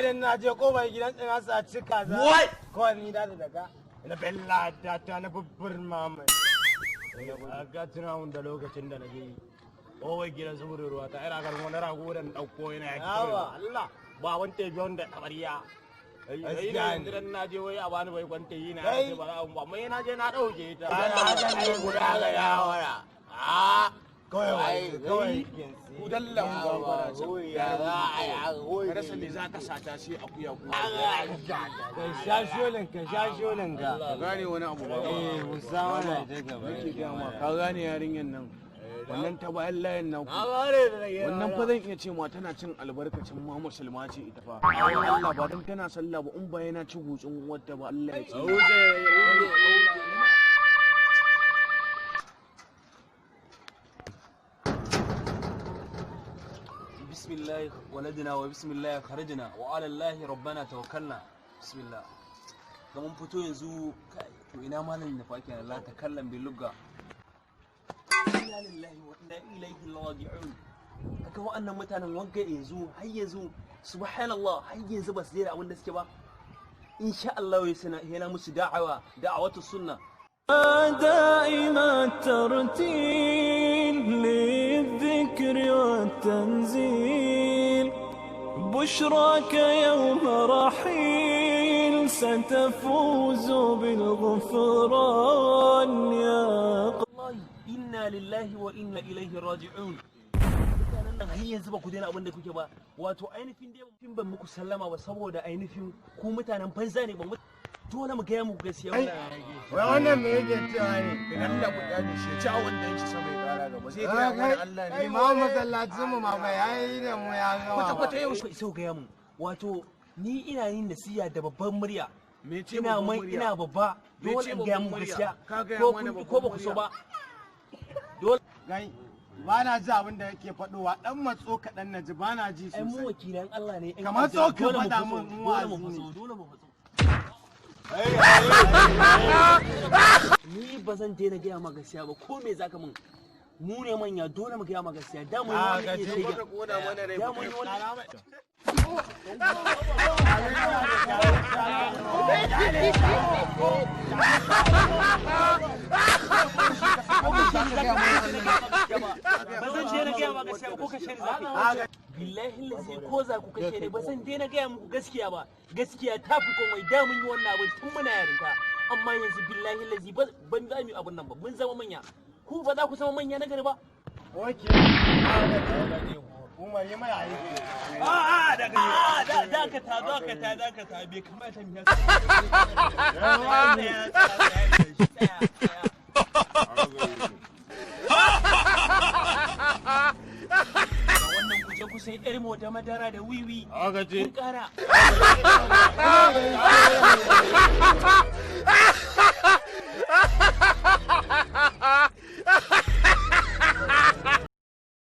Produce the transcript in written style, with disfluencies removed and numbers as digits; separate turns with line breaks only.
dan na je kofar gidan tsina sa ci kaza. Kawai ni da daga. Na bella da ta na bubur mama. Ga tuna mun da lokacin da na je kofar gidan su ruwa ta ina garin wani rago da na ɗauko yana yaki. Allah ba wani tebi wanda tabariya. Ai ina yanzu na je wai a bani bai kwanta yi na ce ba za a ba amma na je na ɗauke ta. Ana haka ne guda ga yawara. Ah kawai kawai
Ku dalla mu ga fara can.
Ya za a yi haka
Ka rasa me za ka sata sai akuya ku.
Ka sha sholin ka sha sholin ka.
Ka gane wani abu ba.
Eh musa wannan ita gaba.
Nake gaya ma ka gane yarinyar nan. Wannan ta bayan layin naku. Wannan fa zan iya ce ma tana cin albarkacin ma musulma ce ita fa. Allah ba dan tana sallah ba in ba yana ci gutsun uwarta ba Allah ya tsare.
بسم الله ولدنا وبسم الله خرجنا وعلى الله ربنا توكلنا بسم الله ga mun fito yanzu kai to ina malamin da fa kenan la takallam bil lugha inna lillahi wa inna ilaihi raji'un kaga wa'annan mutanen wagga yanzu har yanzu subhanallah har yanzu ba su daina abin da suke ba insha Allah ya sana yana musu da'awa da'awatu sunna
دائم الترتيل للذكر والتنزيل بشراك يوم رحيل ستفوز بالغفران يا
wallahi inna lillahi wa inna ilaihi raji'un mutanen nan har yanzu ba ku daina abin da kuke ba wato ainihin dai mun ban muku sallama ba saboda ainihin ku mutanen banza ne ba mu dole mu gaya muku gaskiya
Wai wannan me yake cewa ne?
Allah ku kyale shi ya ci a wanda yake sama ya kara gaba sai gaya mana Allah ne.
Kai ma masallacin mu ma ba yayi da mu ya gama.
Kwata kwata yau
ku isa ku gaya mu wato ni ina yin nasiya da babban murya
Me ce
ina
babban
mai
murya?
ina babba
Me
dole
ce
in gaya
babban
muku
murya?
gaskiya
Ka gaya
ko
mana
kun
babban
ko ba ku so
murya.
ba dole
Gai ba na ji abin da yake faɗowa dan matso kaɗan na ji ba na ji
ai mu
sosai.
wakilan Allah ne
Ka matso ka
dole mu
faɗa
faso,
mun
dole mu
wa'azi ne.
faso dole mu faso ni ba zan daina gaya ma gaskiya ba ko me zaka mun mu ne manya dole mu gaya ma gaskiya da mu yi
Ah,
wani
ka
iya
ce
shege
ka kona mana rai.
da mu yi wani ba zan daina gaya ma gaskiya ba ko kashe ni zaka billahi lazi ko za ku kashe ni ba zan daina gaya muku gaskiya ba gaskiya ta fi komai da mun yi wannan abin tun muna yarinta amma yanzu billahi lazi ban za mu yi abun nan ba mun zama manya ku ba za ku zama manya na gari ba
Oke. Umar yi mai aiki.
A'a dakata dakata dakata bai kamata mu wannan kuje kusan yar mota madara da wiwi kun kara.